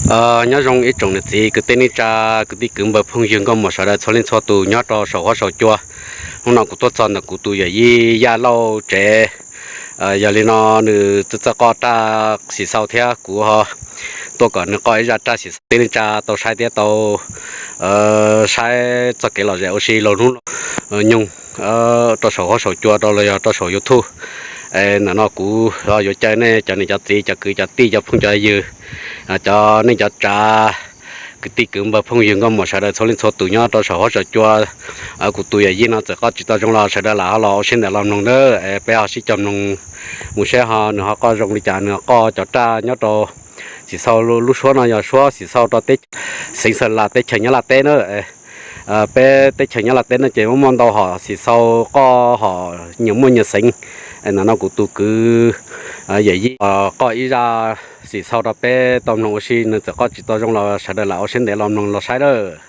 Nyob zoo ib tsoom niam txiv kwv tij neej tsa, kwv tij kwv npawg phooj ywg nkauj muam sawv daws txhua leej txhua tus nyob rau saum huab saum cua. Hnub no kuv tuaj txog ntawm kuv tus yawm yij Yaj Lauj tsev. Yog li no nws txawj txawj qoj raj xim xau thiab kuv ho tuaj kom nws qoj ib zaj raj xim xau rau neej tsa tau saib thiab tau saib txoj kev lom zem ua si los hnub nyoog rau saum huab saum cua rau los yog rau saum YouTube. Ntawm no kuv yuav caw nej cov niam cov txiv cov kwv cov tij cov phooj cov ywg, cov neej cov tsav, kwv tij kwv npawg phooj ywg nkauj muam sawv daws txhua leej txhua tus nyob rau saum huab saum cua. Kuv tus yawm yij no txawm qoj tsis tau zoo los sawv daws lam ho los ua siab ntev los mloog na. Peb ho sib cog mloog mus seb ho nws ho qoj zoo li cas, nws qoj cov raj nyob rau xim xau lub suab no yog suab xim xau rau teb, xeev Xawm Las teb chaws Nyab Laj teb na. Peb teb chaws Nyab Laj teb no ces muaj muaj ntau hom xim xau qoj hom nyias muaj nyias xeev. Ntawm no kuv tus kwv yawm yij qoj ib zaj xim xau rau peb tau mloog ua si, nws txawm qoj tsis tau zoo los sawv daws lam ua siab ntev los mloog los saib lawm.